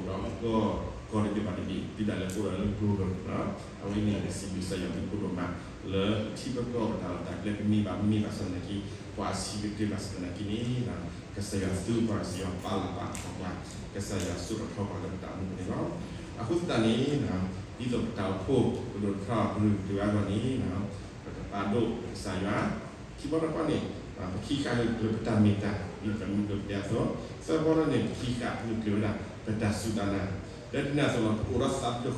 ၤဒၣ်လဲာ်ပအိၣ်ဒီးလၢ global အဝဲန့ၣ် စံးဘျုးကစၢ်ယွၤဒ်ကိၣ်ဒိၣ်မး လၢပထံပကီၢ်ပတၢ်လီၢ်တၢ်ကျဲ ပမ့ၢ်ဘၣ်မ့ၢ်ဘၣ်ဆၣ်သနာ်က့ ပှၤအဆံးကတၢၢ်ဘၣ်ဆၣ်သနာ်က့န့ၣ် ကစၢ်ယွၤသူပှၤ ကစၢ်ယွၤပာ်လၤပာ်ထီၣ်ပှၤ ကစၢ်ယွၤစိာ်ထီၣ်ထီပှၤလၢပတၢ်အိၣ်မူပူၤန့ၣ်လီၤ. အဃိသတးန့ၣ် ဒ်သိးပတၢ်အိၣ်ဖှိၣ်ကဒိၣ်ထီၣ်ကဒိၣ်တုာ်အါထီၣ်န့ၣ် ပကပာ်ဒိၣ်ကစၢ်ယွၤ ခံဘီတခီန့ၣ် ပကဟံးဃာ်ဂၢၢ်ကျၢၤပတၢ်မ့ၢ်တၢ် ဒ်ပမ့ၢ်ကျၢၤပတဲအသိး, သၢဘီန့ၣ် ပကဟံးဃာ်ဂၢၢ်ကျၢၤဝဲဒၣ် ပတၢ်စူၢ်တၢ်နာ်, ဒီးဒ်န့ၣ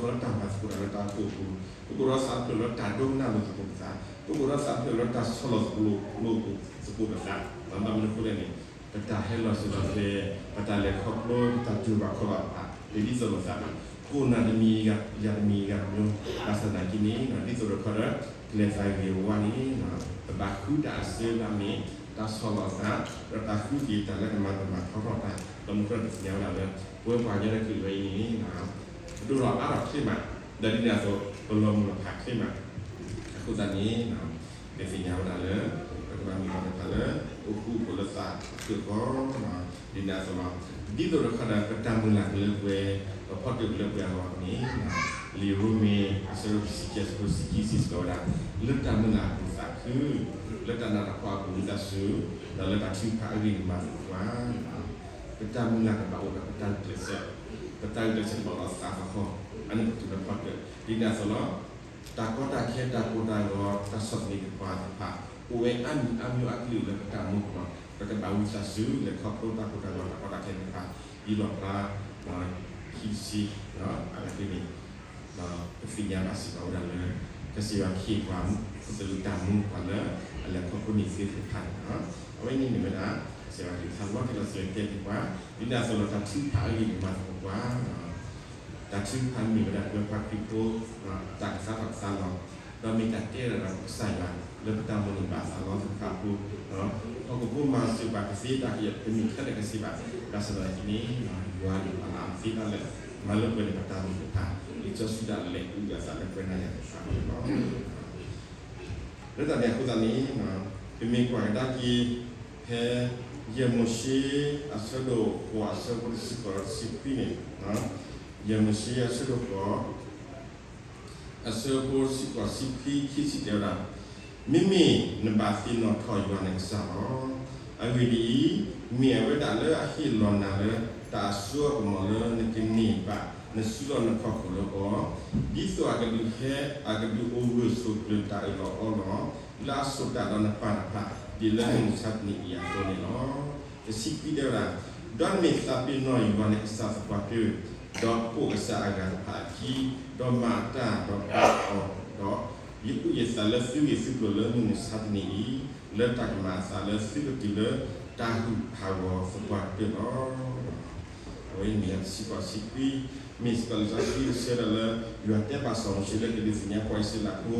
်အသိးလီၤ ပကအိၣ်ဒီးသးတဖျၢၣ်ဃီလၢတၢ်မၤသကိးတၢ်လၢတၢ်အိၣ်ဖှိၣ်အပူၤ, ပကအိၣ်ဒီးသးတဖျၢၣ်လၢတၢ်ဒိကနၣ်လိာ်သကိးပသး, ပကအိၣ်ဒီးသးတဖျၢၣ်လၢတၢ်ဆီၣ်လီၤသကိးလိာ်သကိးပသး, ဘၣ်မနုၤအဃိလဲၣ်န့ၣ် ပတၢ်ဟဲလီၤစၢၤလီၤသွဲၣ်, ပတၢ်လဲၤခီဖျိ, ပတၢ်တူၢ်ဘၣ်ခီၣ်ဘၣ်တဖၣ် မ့ၢ်ဒ်သိးလိာ်သးဘၣ်, ခိၣ်နၢ်တမံၤဂၤ ယၤတမံၤဂၤမ့ၢ် ဘၣ်ဆၣ်သနာ်က့န့ၣ် ဒ်သိးဒီးခီဒီး ကလဲၤသးဂ့ၤဝါန့ၣ် ပဘၣ်ဃုတၢ်အစၢလၢအမ့ၢ် တၢ်ဆီၣ်လီၤသး ဒီးတၢ်ဃုက့ၤတၢ်လၢကမၤတၢ်မၤထီထီၣ်တၢ် ဒီးမုၢ်ခီဒီးပသ့ၣ်ညါဝဲဒၣ်လၢ ပဝဲပှၤကညီတကလုာ်ဝဲအံၤန့ၣ် ပဒိၣ်ထီၣ်အါထီၣ်ချ့မး, ဒီးဒ်န့ၣ်အသိး ပလီၤမုၢ်လီၤဖးချ့မး, အဃိသတးန့ၣ် ပသ့ၣ်ညါဝဲဒၣ်လၢ ပကဘၣ်မ့ၢ်ပှၤတဖၣ်လၢ အိၣ်ဃူအိၣ်ဖိးလၢသးအဖျၢၣ်ဃီ, ဒ်န့ၣ်အသိးလီၤ. ဒ်သိးဒီးခီဒီး ပတၢ်မုၢ်လၢ်ကလၢပှဲၤ, ပဖီတၢၣ်ကလၢပှဲၤအဂီၢ်န့ၣ် လံာ်ရိမ့ၤ အဆၢဒိၣ်တဆံခံ အဆၢဖိတဆံခံ စံးစ့ၢ်ကီးဝဲဒၣ် လၢတၢ်မုၢ်လၢ်အပူၤသးခု, လၢတၢ်နးတၢ်ဖှီၣ်အပူၤဝံသးစူၤ, ဒီးလၢတၢ်ထုကဖၣ်အဂ့ၢ်န့ၣ်မၤသကိးပှၤ ပတၢ်မုၢ်လၢ်ကဘၣ်အိၣ်ဒီးပတၢ်ဂုာ်ကျဲးစၢး, ပတၢ်ဂုာ်ကျဲးစၢးကဘၣ်အိၣ်ဒီးသးသဟီၣ်, အန့ၣ်ပတုၤလၢဖီတၢၣ်, ဒ်န့ၣ်အသိးလီၤ. တၢ်ကီတၢ်ခဲ တၢ်ကိၢ်တၢ်ဂီၤ တၢ်ဆီၣ်သနံးသပှၢ်သ့ၣ်တဖၣ် အိၣ်ဝဲအါမံၤအါမံၤအါကလုာ်လၢပတၢ်အိၣ်မူအပူၤလီၤ. ပကဘၣ်ဝံသးစူၤ လဲၤခီဖျိတၢ်ကိၢ်တၢ်ဂီၤ တၢ်ကီတၢ်ခဲသ့ၣ်တဖၣ် ဒ်လီၢ်ဖျါ ခံဆံ အဂ့ၢ်န့ၣ် ပသ့ၣ်ညါဘၣ်စ့ၢ်ကီးဝဲဒၣ်လၢ ကစၢ်ယွၤကဟ့ၣ်ပှၤ ပကလုာ်တၢ်မူပှၤလၢ အလဲၤခီဖျိန့ၢ်သ့သ့ၣ်တဖၣ်န့ၣ်လီၤ. အဝဲန့ၣ်မ့ၢ်ဝဲဒၣ် ကစၢ်ယွၤကလုၢ်ကထါလီၤတံၢ်လီၤဆဲးတဲာ်က့ၤပှၤ, ဒ်န့ၣ်အသိးလီၤ တၢ်ထုကဖၣ်အဂ့ၢ်န့ၣ်မၤသကိးပှၤ တၢ်ထုကဖၣ်မ့ၢ်ဝဲဒၣ်ပဝဲပှၤခရံာ်ဖိ တၢ်ကစးထီၣ်ကစးလီၤ, ဒီးမ့ၢ်တၢ်တဲဒၣ်ဒီးကစၢ်ယွၤ လၢပတၢ်မိၣ်န့ၢ်ဘၣ်သးလီသ့ၣ်တဖၣ်အဃိ, ဟီၣ်ခိၣ်ဖိမၤစၢၤပှၤကသ့ တၢ်ကယဲၢ်တမ့ၢ်ထဲလၢကစ့ဘၣ်, ဘၣ်ဆၣ်သနာ်က့န့ၣ် ယွၤန့ၣ်ပာ်လၢအသ့တၢ်လၢ မၤလၢပှဲၤန့ၢ်ပတၢ်မုာ်သ့ၣ်တဖၣ်, လံာ်စီဆှံဒၣ်လဲာ်အုၣ်အသးလၢပှဲၤနၤယၤသ့ၣ်တဖၣ်န့ၣ်လီၤ. လၢတၢ်န့ၣ်အဃိသတးန့ၣ် ပမ့ၢ်ကွၢ်ကဒါက့ၤ ဖဲ ယဲၢ်မိၤၡ့ အဆၢဒိၣ်ဃိး အဆၢဖိတဆံဃိးဒီးတဆံခွံန့ၣ်, ယဲၢ်မိၤၡ့အဆၢဒိၣ်ဃိး အဆၢဖိတဆံဃိး တဆံခွံ ခံဆံတဲဝဲဒၣ်, မ့မ့ၢ်နဘၣ်သ့ၣ်နီၣ်ထီၣ်ယွၤနကစၢ်လီၤ. အဂ့ၢ်ဒ်အံၤ, မ့ၢ်အဝဲဒၣ်လၢအဟ့ၣ်လီၤနၤလၢ တၢ်အစိအကမီၤလၢနကန့ၢ်ဘၣ် နစုလီၢ်နခီၣ်ခိၣ်လၢအီၤ, ဒ်သိးအကဒုးဟဲ အကဒုးအိၣ်ဂၢၢ်ဆိးကျၢၤတၢ်အၢၣ်လီၤအီလီၤ လၢအဆိၣ်တၢ်ဒီးနပၢ်တဖၣ် ဒ်လၢမုၢ်မဆါတနံၤအံၤအသိးန့ၣ်လီၤ. တဆံခွံတဲဝဲဒၣ်, ဒီးနမ့ၢ်သးပ့ၤနီၣ်ယွၤနကစၢ်သပှၢ်တၢၢ် ဒီးပိာ်ကစၢ်အဂၤတဖၣ်အခံ, ဒီးမၤအတၢ်ဒီးဘၣ်အီၤ, ဒီးယအုၣ်ယသးလၢသုဂ့ၢ်သုကျိၤလၢမုၢ်မဆါတနံၤအံၤ, လၢတၢ်ကမၤအသးလၢသုကတုၤလၢတၢ်ဟးဂူာ်ဟးဂီၤသပှၢ်ကတၢၢ်လီၤ. အဝဲအံၤမ့ၢ်တဆံဃိးဆံခွံ, မ့ၢ်စ့ၢ်ကီးလံာ်စီဆှံကဆၢထၢၣ်လၢ ယွၤတဲဘၣ်စီၤမိၤၡ့လၢကဒုးသ့ၣ်ညါပှၤအံၣ်စရ့လးဖိ,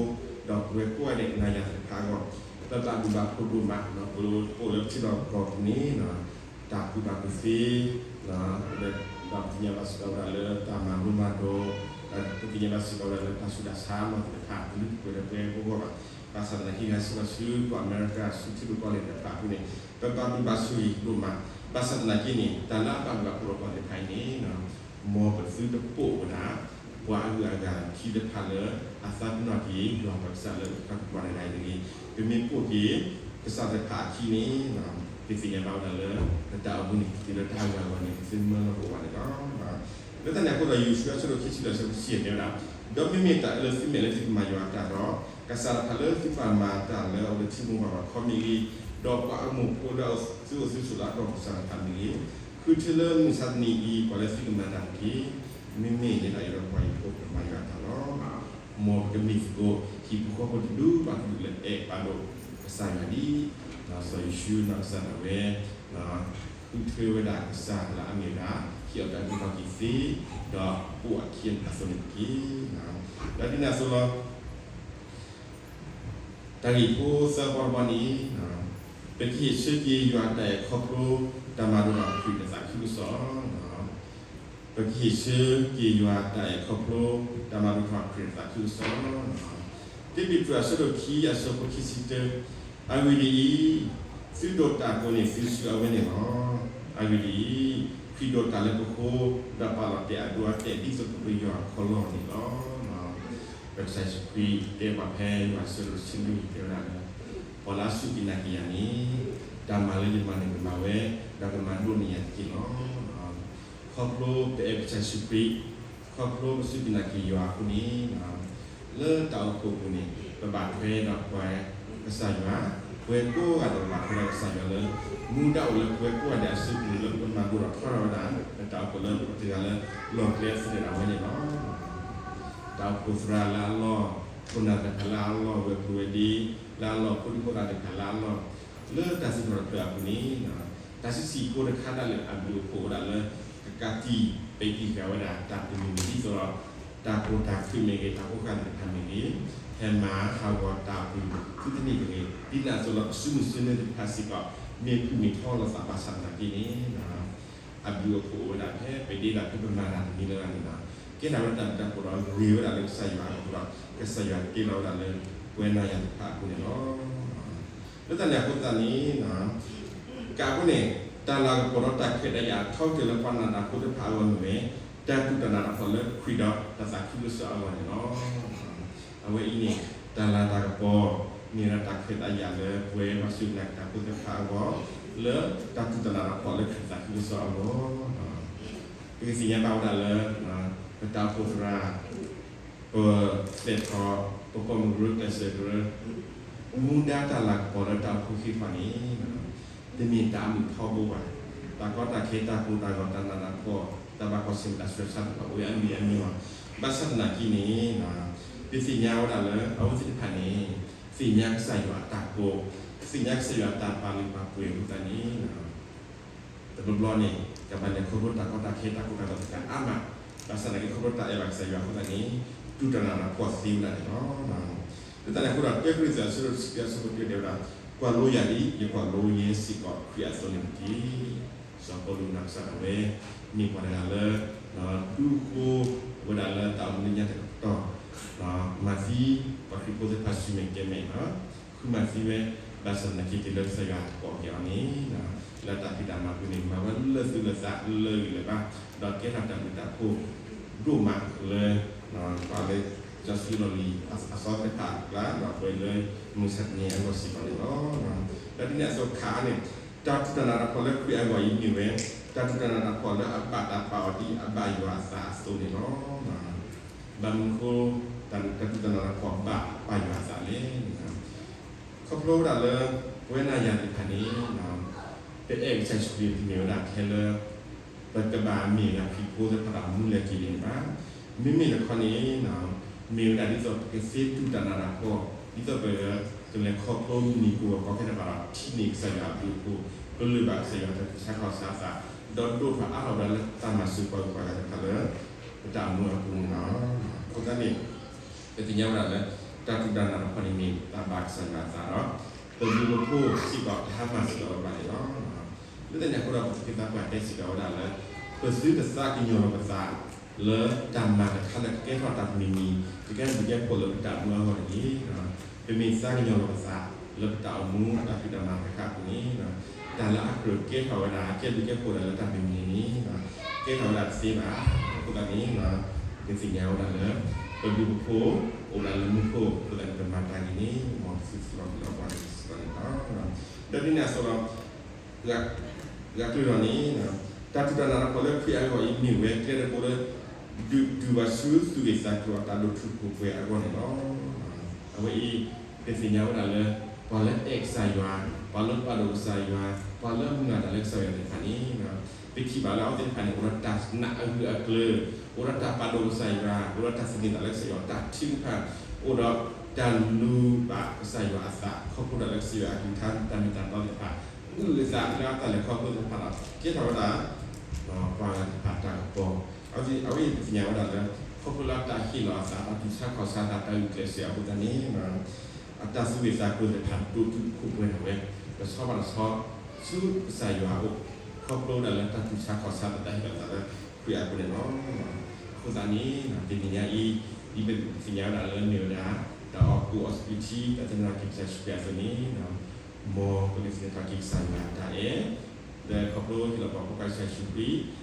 ဒီးပဝဲကိးဂၤဒဲးနၤယၤသ့ၣ်တဖၣ်အဂီၢ်, ပဘၣ်ဒိၣ်ဘၣ်ဖှိၣ်ဒိၣ်မး, ပအိၣ်လၢပထံလီၢ်ကီၢ်ပူၤန့ၣ် တၢ်ကူၣ်ဘၣ်ကူၣ်သ့, ဒီးပသ့ၣ်ညါဘၣ်စ့ၢ်ကီးဝဲဒၣ်လၢတၢ်မၤလိမၤဒိး, ဒီးပသ့ၣ်ညါဘၣ်စ့ၢ်ကီးဝဲဒၣ်လၢတၢ်ဆူးတၢ်ဆါမၤသ့ၣ်တဖၣ် တလုၢ်ပှဲၤဒီးပဝဲကိးဂၤဘၣ်. ဘၣ်ဆၣ်သနာ်က့ ဟံးဂၤစ့ၢ်ကီးဆူကီၢ်အမဲရကၤ ဆူထံရူၢ်ကီၢ်လဲၢ်သ့ၣ်တဖၣ်အဃိန့ၣ် ပဘၣ်ဒိၣ်ဘၣ်ဆိၣ်ဂ့ၤဒိၣ်မး. ဘၣ်ဆၣ်သနာ်က့န့ၣ် တၢ်လၢအဘၣ်ဒိဘၣ်ဖှိၣ်လီၤပှၤသ့ၣ်တဖၣ်အံၤန့ၣ် မ်ပသုတပိာ်ဝဲဒၣ် ပှၤအဂုၤအဂၤအခံတဖၣ်လၢအသးပ့ၤနီၣ်က့ၤယွၤပကစၢ်လၢပတၢ်ကူၣ်ဘၣ်တဂၤအံၤတဂ့ၤ. ပမ့ၢ်ပိာ်က့ၤကစၢ်သ့ၣ်တဖၣ်အခံန့ၣ် ပသ့ၣ်ညါဘၣ်ဝဲဒၣ်လၢ ပတၢ်အိၣ်မူန့ၣ် ကတုၤလၢတၢ်ဟးဂူာ်ဟးဂီၤန့ၣ် ပသုမၢလီၤပအိၣ်ဘၣ်န့ၣ်လီၤ. လၢတၢ်န့ၣ်အဃိဒီး ယိၤၡူအဆၢဒိၣ်ခံဆံဒီးဆၢဖိတဆံယဲၢ်တဲဝဲဒၣ်, ဒီးမ့မ့ၢ်တၢ်အၢလၢသုမဲာ်လၢသုကမၤယွၤအတၢ်ဒီး ကစၢ်တဖၣ်လၢသုကဘၣ်မၤတၢ်လၢအအိၣ်လၢထံမိၢ်ပှၢ်ဘၣ်ခီမ့ၢ်ဂ့ၤ, ဒီးပှၤအမိၢ်ဖိလၢသုအိၣ်သုဆိးလၢအတီၢ်ပူၤကစၢ်တဖၣ်မ့ၢ်ဂ့ၤ, ဃုထၢလၢမုၢ်မဆါတနံၤအံၤ ပှၤလၢသုကမၤတၢ်တက့ၢ်. မ့မ့ၢ်ယဲဒၣ်ယွၤဒီးပှၤဟံၣ်ဖိကမၤယွၤအတၢ်လီၤ. မ်ပကမ့ၢ်သကိး ဟံၣ်ဖိဃီဖိတဒူၣ်ဘၣ်တဒူၣ်လၢအဲၣ်ဘၣ်ဒိကစၢ်ယွၤလံ. စီၤယိၤၡူနီၢ်ကစၢ်ဒၣ်ဝဲ ဃုထၢဝဲဒၣ်ကစၢ်လၢအမ့ၢ်ဝဲဒၣ် ဟံးအီၣ်တၢ်အုၣ်က့ၤခီၣ်က့ၤသ့, ဒီးပိာ်အခံအသိးန့ၣ်တက့ၢ်. ဒီးဒ်န့ၣ်အသိးလီၤ. တၢ်ဂ့ၢ်ဖိသၢဘီတဘီန့ၣ် ပကဟ့ၣ်ဆၢက့ၤယွၤတၢ်အဲၣ်ခီဖျိ တၢ်မၤဒိၣ်ထီၣ်ခရံာ်တၢ်သးခုကစီၣ် ပကဟ့ၣ်ဆၢက့ၤယွၤတၢ်အဲၣ်ခီဖျိ တၢ်မၤဒိၣ်ထီၣ်ခရံာ်တၢ်သးခုကစီၣ်. တၢပ့းတရူးအဆၢဒိၣ်ခံအဆၢဖိခံဆံတၢ, အဂ့ၢ်ဒ်အံၤ, သုဒိးတၢ်ကိးန့ၣ်သုစုအဝဲန့ၣ်လီၤ. အဂ့ၢ်ဒ်အံၤ, ခရံာ်ဒိးတၢ်လၢပဃိ, ဒီးပာ်လီၤတဲာ်အဒိအတဲာ် ဒ်သိးကပယီၤအခီၣ်လီၢ်န့ၣ်လီၤ. ဒီးကစၢ်ယ့ၣ်ၡူးခရံာ်တဲပှၤဖဲယိၤဟၣ်အဆၢဒိၣ်တဆံလွံၢ်တဲဝဲဒၣ်လၢ ပှၤလၢအစူၢ်က့ၤနာ်က့ၤယၤန့ၣ် တၢ်မၤလၢယမၤန့ၣ်ကမၤဝဲ, ဒီးကမၤဒိၣ်န့ၢ်ယၤတက့ၢ်လီၤ. ခီဖျိပအဲၣ်ကစၢ်ယ့ၣ်ၡူးခရံာ်, ခီဖျိပစူၢ်က့ၤနာ်က့ၤယွၤအဃိန့ၣ်, လၢတၢ်အိၣ်ဖှိၣ်အပူၤန့ၣ် ပဘၣ်ထွဲဒီးပှၤကစၢ်ယွၤ, ပဝဲကိးဂၤဒဲးပဘၣ်ထွဲဒီးကစၢ်ယွၤလၢ မူဒါအိၣ်လၢပဝဲကိးဂၤဒဲးအစုပူၤလၢပကမၤဒိၣ်ထီၣ်ထီထီၣ်ဝဲဒၣ် ပတၢ်အိၣ်ဖှိၣ်လၢပတဂၤလၢလီၢ်ကျဲသ့ၣ်တဖၣ်ဝဲန့ၣ်လီၤ. တၢ်အိၣ်ဖှိၣ်သရၣ်လၢအလီၢ်, ခိၣ်နၢ်သ့ၣ်တဖၣ်လၢအလီၢ်, ဝဲၢ်ကျိၤဝဲၤဒ့လၢအလီၢ်, ဖိဒံဖိသၣ်သ့ၣ်တဖၣ်လၢအလီၢ်, လၢတၢ်စံးထီၣ်ပတြၢၤအပူၤန့ၣ်, တၢ်ဆံးဆံးဖိတခါဒၣ်လဲာ်အဘျုးအဖှိၣ်ဝဲဒၣ်လၢ ကကးတံာ်ပဲာ်တံာ်ဃာ်ဝဲဒၣ်တၢ်ပညိၣ်မ့ၢ်ဒ်သိးဒီး တၢ်ကိၢ်တၢ်ခုၣ်မ့ၢ်ဂ့ၤ, တၢ်ဖိဃၢ်သ့ၣ်တဖၣ်မ့ၢ်ဂ့ၤ, ဟဲမၤဟးဂီၤတၢ်အပူၤသုတန့ၢ်တဂ့ၤ. ဒ်န့ၣ်အသိးလီၤ ပစုမုၢ်စုနၢသ့ၣ်တဖၣ်စ့ၢ်ကီး မ့ၢ်ဖုၣ်မ့ၢ်ထီလိာ်သးဘၣ်ဆၣ်သနာ်က့န့ၣ် အဘျုးအဖှိၣ်အိၣ်ဝဲဒၣ်ဖဲပဒ့တၢ်ဖဲပမၤတၢ်တမံၤလၢ်လၢ်န့ၣ်လီၤ. ကဲထီၣ်ဝဲဒၣ်တၢ်ဘျုးတၢ်ဖှိၣ်ဒီးဂ့ၤဝဲဒၣ်လၢကစၢ်ယွၤအအိၣ်ဒီး ကစၢ်ယွၤတ့လီၤဝဲဒၣ်လၢပဝဲနၤယၤသ့ၣ်တဖၣ်အပူၤန့ၣ်လီၤ. လၢတၢ်န့ၣ်အဃိသတးန့ၣ် ကးအဃိန့ၣ် တၢ်လၤကပီၤဒီးတၢ်ခွဲးတၢ်ယာ်အထီကတၢၢ်လၢပှၤနာ်တၢ်ဖိတဖၣ်အဂီၢ်မ့ၢ်ဝဲ တၢ်တူၢ်တၢ်နးတၢ်ဖှီၣ်လၢခရံာ်ဒီးတၢ်သးခုကစီၣ်အဂီၢ်န့ၣ်လီၤ. အဝဲအံၤန့ၣ် တၢ်လၤတၢ်ကပီၤ မ့ၢ်ဝဲဒၣ်တၢ်ခွဲးတၢ်ယာ်လၢပဝဲပှၤစူၢ်က့ၤနာ်က့ၤတၢ်ဖိသ့ၣ်တဖၣ်အဂီၢ် လၢတၢ်တူၢ်တၢ်နးတၢ်ဖှီၣ်လၢခရံာ်သးခုကစီၣ်အဂီၢ် ပကသ့ၣ်ညါဘၣ်ဝဲဒၣ်လၢ ပတၢ်အိၣ်ဖှိၣ်သရၣ်, ပသဲးထီၣ်, ပပိာ်မုၣ်ကရၢ ကျဲးစၢးကရၢ, မူဒါတၢ်လၤကပီၤလၢတၢ်အိၣ်ဖှိၣ်ဟံၣ်ဃီန့ၣ် တမ့ၢ်တၢ်အမုာ်ထီဘိဘၣ်. တၢ်ကီတၢ်ခဲ တၢ်ကိၢ်တၢ်ဂီၤ တၢ်နးတၢ်ဖှီၣ် တၢ်ဘၣ်ကွၢ်ဆၢၣ်မဲာ်တၢ်ဆူးတၢ်ဆါသ့ၣ်တဖၣ် အိၣ်ဝဲအါမံၤအါမံၤလီၤ. ဘၣ်ဆၣ်သနာ်က့န့ၣ် ပသ့ၣ်ညါဝဲဒၣ်လၢ အဝဲသ့ၣ်တဖၣ်န့ၣ် သ့ၣ်ညါကစၢ်ယွၤအတၢ်ကိး, သ့ၣ်ညါကစၢ်ယွၤအတၢ်ပာ်လုၢ်ပာ်ပှ့ၤအဃိသတးန့ၣ် တဘျီဘျီန့ၣ် ကဘၣ်လဲၤခီဖျိတၢ်ကီတၢ်ခဲ တၢ်ကိၢ်တၢ်ဂီၤတကးအါမး, ဘၣ်ဆၣ်သနာ်က့ခီဖျိတၢ်အဲၣ်ဘၣ်ကစၢ်ယွၤအဃိသတးန့ၣ် တူၢ်တၢ်နးတၢ်ဖှီၣ်သ့ဝဲဒၣ်န့ၣ်လီၤ. လၢတၢ်န့ၣ်အဃိဒီး တၢကရံၣ်သူး အဆၢဒိၣ်တဆံခံ အဆၢဖိတၢတဲဝဲဒၣ်, ကွၢ်လိယၤဒ် ယကွၢ်လိယဲစ့ၢ်ကီးခရံာ်အသိးန့ၣ်တက့ၢ်. စီၤပီလူးနီၢ်ကစၢ်ဒၣ်ဝဲ မ့ၢ်ပှၤတဂၤလၢ ဒူဃိဝဲဒၣ်လၢတၢ်အိၣ်မူလၢညါတကတီၢ်, မၤသံပှၤခရံာ်ဖိသ့ၣ်တဖၣ်ဆူမဲာ်ကဲမဲာ်လီၤ. ဃုမၤသံဝဲ ဘၣ်ဆၣ်သနာ်က့ တုၤလၢကစၢ်ယွၤကိးက့ၤအီၤန့ၣ် လၢတၢ်ဖံးတၢ်မၤပူၤန့ၣ် မၤဝဲလၢသူၣ်လၢသးလၢဂ့ၤလၢဘါ, ဒီးကဲထီၣ်တၢ်ဘျုးတၢ်ဖှိၣ်ဒိၣ်မးလၢ ပှၤလၢ စီဆှံလီၢ်လံၤအသီသ့ၣ်တဖၣ်အကျါ ဒီးပှၤလၢမုၢ်မဆါတနံၤအဂီၢ်စ့ၢ်ကီးန့ၣ်လီၤ. ဒီးဒ်န့ၣ်အသိးခါန့ၣ် တၢ်တူၢ်တၢ်နးတၢ်ဖှီၣ်လၢခရံာ်အဂီၢ်အံၤမ့ၢ်ဝဲ တၢ်တူၢ်တၢ်နးတၢ်ဖှီၣ်လၢအဘၣ်တၢ်ပာ်အီၤဒ်အဘၣ်ယွၤအသးအသိးန့ၣ်လီၤ. ဘၣ်မနုၤအဃိ တၢ်တူၢ်တၢ်နးတၢ်ဖှီၣ်ဘၣ်ပာ်ယွၤအသးလဲၣ်န့ၣ် ခီဖျိဝဲဒၣ်လၢ ပဝဲနၤယၤသ့ၣ်တဖၣ်န့ၣ် ပအဲၣ်ကစၢ်ယ့ၣ်ၡူးခရံာ်တမ့ၢ်ဝဲဒၣ်ထဲလၢ ပကဘၣ်မ့ၢ်ဝဲဒၣ်ခရံာ်ဖိသ့ၣ်တဖၣ်အမူလၢ်က့ၤလံန့ၣ်ဘၣ်. မ့မ့ၢ်တခီန့ၣ် မ့ၢ်ဝဲဒၣ်ဒ်သိးပကသ့တူၢ်တၢ်နးတၢ်ဖှီၣ် ဒ်သိးပကလဲၤခီဖျိမုၢ်နံၤကအိၣ်ဂီၤကီခဲတဖၣ်ဒီး ထံၣ်န့ၢ်ကစၢ်ယွၤအဘျုးအဖှိၣ် ပလၢၢ်ဘၣ်ကစၢ်ယွၤတၢ်သူၣ်ဆါခီၣ်ဆါအသး ဒီးဒိၣ်ထီၣ်အါထီၣ်ဝဲဒၣ်လၢတၢ်မၤစၢၤပှၤဂုၤပှၤဂၤသ့ၣ်တဖၣ်လၢ ပတၢ်အိၣ်မူအပူၤန့ၣ်လီၤ. အဃိသတးန့ၣ် ပသ့ၣ်ညါဝဲဒၣ်လၢ တၢ်တူၢ်တၢ်နးတၢ်ဖှီၣ်န့ၣ်မ့ၢ်တၢ်ဘၣ်ကစၢ်ယွၤအသးဒီး ပဘျုးပဖှိၣ်စ့ၢ်ကီးတဟါမၢ်စ့ၢ်ကီးဝဲဘၣ်န့ၣ်လီၤ. လၢတၢ်န့ၣ်အဃိဒီး ပကသးပှၢ်တဲစ့ၢ်ကီးဝဲဒၣ်လၢ ပသုတသးကညီၤလီၤပသး လၢတၢ်မၤတခါလၢကကဲထီၣ်တၢ်တမံၤမံၤ ကကဲထီၣ်တၢ်ဘျုးတၢ်ဖှိၣ်လၢပတၢ်အိၣ်မူအဂီၢ်တဂ့ၤ. ပမ့ၢ်သးကညီၤလီၤပသး လၢပတၢ်အိၣ်မူတၢ်ဖံးတၢ်မၤတခါအပူၤန့ၣ် တၢ်လၢအကြၢးကဲထီၣ်ဝဲဒၣ် ကဲဘျုးကဲဖှိၣ်ဒၣ်လၢတၢ်မံၤမံၤန့ၣ် ကဲထီၣ်ဝဲဒၣ်တသ့ဘၣ်. အဃိသတးန့ၣ် ပသ့ၣ်ညါဝဲဒၣ်လၢ ပဘျုးပဖှိၣ် အိၣ်ဒၣ်လၢမူခိၣ်အဃိသတးန့ၣ် ပမၤတၢ်ဂ့ၤန့ၣ် မ်ပသုတလီၤဘှံးလီၤတီၤစ့ၢ်ကီးန့ၣ်လီၤ. ဒီးဒ်န့ၣ်အသိးဒီး ပှၤကျုးထီၣ်န့ၣ် တၢ်တူၢ်တၢ်နးတၢ်ဖှီၣ်လၢခရံာ်အဂီၢ်အံၤ မ့ၢ်ဝဲကျဲတဘိလၢ ဒုးဒုးဘၣ်ဆူသူၣ်ဂ့ၤသးကျိၤအတၢ်ဒိၣ်ထူၣ်ဖှိၣ်ပှဲၤအဂီၢ်န့ၣ်လီၤ. အဝဲအံၤ ပသ့ၣ်ညါဝဲဒၣ်လၢ ပှၤလၢအဲၣ်ကစၢ်ယွၤ, ပှၤလၢပာ်ဒိၣ်ကစၢ်ယွၤ, ပှၤလၢမုၢ်လၢ်တၢ်လၢကစၢ်ယွၤသ့ၣ်တဖၣ်န့ၣ် ပထံၣ်ဘၣ်လၢအဝဲသ့ၣ်တဖၣ်န့ၣ် အိၣ်ဒီးတၢ်နာ်အဂၢၢ်အကျၢၤ, အိၣ်ဒီးတၢ်ပာ်ဒိၣ်ကစၢ်ယွၤ, အိၣ်ဒီးတၢ်သန့ၤသးလၢကစၢ်ယွၤတၢ်ထုကဖၣ်, အိၣ်ဒီးတၢ်လူၤဘၣ်ကစၢ်ယွၤအသး ခီဖျိဒၣ်လၢကစၢ်ယွၤအကလုၢ်ကထါတၢ်မ့ၢ်တၢ်တီသ့ၣ်တဖၣ်, အုၣ်အသးလၢအတၢ်လဲၤခီဖျိသ့ၣ်တဖၣ်ဒီး ကဲထီၣ်ဝဲဒၣ် ပှၤဂၤသ့ၣ်တဖၣ်တၢ်ကပီၤ, အဝဲအံၤပသ့ၣ်ညါဝဲဒၣ်လၢ ခီဖျိလၢတၢ်ဟ့ၣ်လီၤအသး တၢ်သူၣ်ဆါခီၣ်ဆါသး တၢ်ဂုာ်ကျဲးစၢးအဃိသတးန့ၣ် အတၢ်သူၣ်ဂ့ၤသးကျိၤသ့ၣ်တဖၣ်ဒိၣ်ထူၣ်ဖှိၣ်ပှဲၤထီၣ်ဝဲ တဆီဘၣ်တဆီ ဆူကစၢ်ယွၤအအိၣ် ခီဖျိဒၣ်လၢတၢ်သူၣ်ဆါခီၣ်ဆါသး တၢ်ဟ့ၣ်လီၤသးလၢခရံာ်အပူၤန့ၣ်လီၤ. အဃိသတးန့ၣ် တနံၤညါအံၤ ဒ်ပသ့ၣ်ညါဝဲဒၣ်လၢမ့ၢ်ဝဲဒၣ် တၢ်အီၣ်ကူအီၣ်စပံးထံ တၢ်သန့ၤထီၣ်က့ၤကစၢ်ယ့ၣ်ၡူးခရံာ်အသိးန့ၣ် မ်ပကသန့ၤထီၣ်က့ၤကစၢ်ယွၤအတၢ်အဲၣ် လၢခီဖျိဟ့ၣ်လီၤပှၤဖိခွါကစၢ်ယ့ၣ်ၡူးခ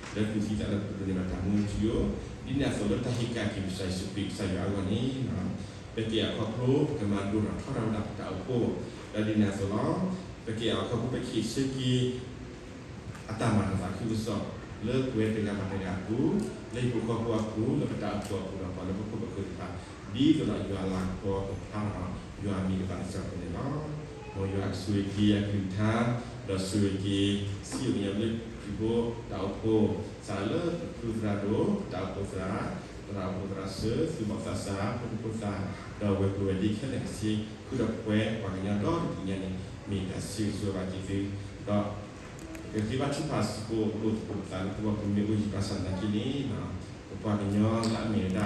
ရံာ် လၢသူၣ်ကံၢ်သးလဲ ပဒိးန့ၢ်ဘၣ်တၢ်မူထူယိာ်, ဒ်န့ၣ်အသိးလၢတၢ်ဟ့ၣ်က့ၤကစၢ်ယ့ၣ်ၡူးခရံာ်ကစၢ်ယွၤအဂီၢ်န့ၣ် ပကဲအဖီခိၣ် ပကမၤဒိၣ်ထီၣ်ထီထီၣ်ဝဲဒၣ်ပတၢ်အိၣ်ဖှိၣ်, ဒီးဒ်န့ၣ်အသိးလီၤ ပကဲအဖီခိၣ် ပကဟ့ၣ်ဆၢက့ၤ အတၢ်မၤတၢ်သးခုကစီၣ် လၢပဝဲတဂၤဘၣ်တဂၤအပူၤ, လၢဟံၣ်ဖိဃီဖိအပူၤ, လၢပတၢ်အိၣ်ဖှိၣ်အပူၤဒီး ပှၤလၢပခိၣ်ပဃၢၤသ့ၣ်တဖၣ်, ဒ်သိးဒီးယွၤလၤကပီၤကဖျါထီၣ်ဒီး ယွၤအမံၤကဘၣ်တၢ်စံးပတြၢၤန့ၣ်လီၤ. မ်ယွၤကဆိၣ်ဂ့ၤက့ၤအကလုၢ်ကထါ, ဒီးဆိၣ်ဂ့ၤက့ၤ စံယိၣ်ကညီဘျၢခရံာ်ဖိတၢ်အိၣ်ဖှိၣ်, စးထီၣ်လၢပဖုသရၣ်ဒိၣ်, ပတၢ်အိၣ်ဖှိၣ်သရၣ်, သရၣ်အိၣ်ဖှိၣ်သရၣ်စၢၤ, သူၣ်ဘီၣ်သးစၢ်, ဖိဒံဖိသၣ်, ဒီးဝဲၤကျိၤဝဲၤဒ့ခဲလၢာ်ခဲဆ့, ဃုာ်ဒီးပဝဲပှၤကညီဒီတကလုာ်ညါန့ၣ် မ့ၢ်တၢ်ဆၢဂ့ၤဆၢဝါဘၣ်က့ၤသု, ဒီး ပကဃ့ဘါထုကဖၣ်စ့ၢ်ကီး ဒိၣ်သကိးပသးလၢပဂီၢ် ပမ့ၢ်အိၣ်ယံၤဘၣ်ဆၣ်သနာ်က့န့ၣ် ပပှၤကညီလၢအမ့ၢ်ဝဲဒၣ်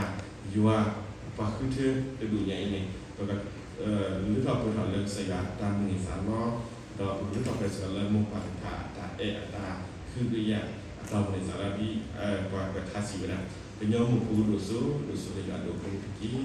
ယွၤအပှၤဃုထၢတဒူၣ်ညါအံၤန့ၣ် ပက လုၢ်ထီၣ်ပှဲၤထီၣ်လၢကစၢ်ယွၤအတၢ်မုၢ်လၢ်သးလီၤ. ဒီးပကလုၢ်ထီၣ်ပှဲၤထီၣ်စ့ၢ်ကီးလၢမိၢ်ပၢ်သ့ၣ်တဖၣ်အတၢ်အဲၣ်အတၢ်ဃုကယာ် အတၢ်မုၢ်လၢ်သးလီၤ. ဒ်ပှၤကွဲးထါစံးဝဲဒၣ် ကညီမိၢ်ဖိဒိၣ်စိဒိၣ်စိလၢယွၤဒိၣ်ဖိတက့ၢ်.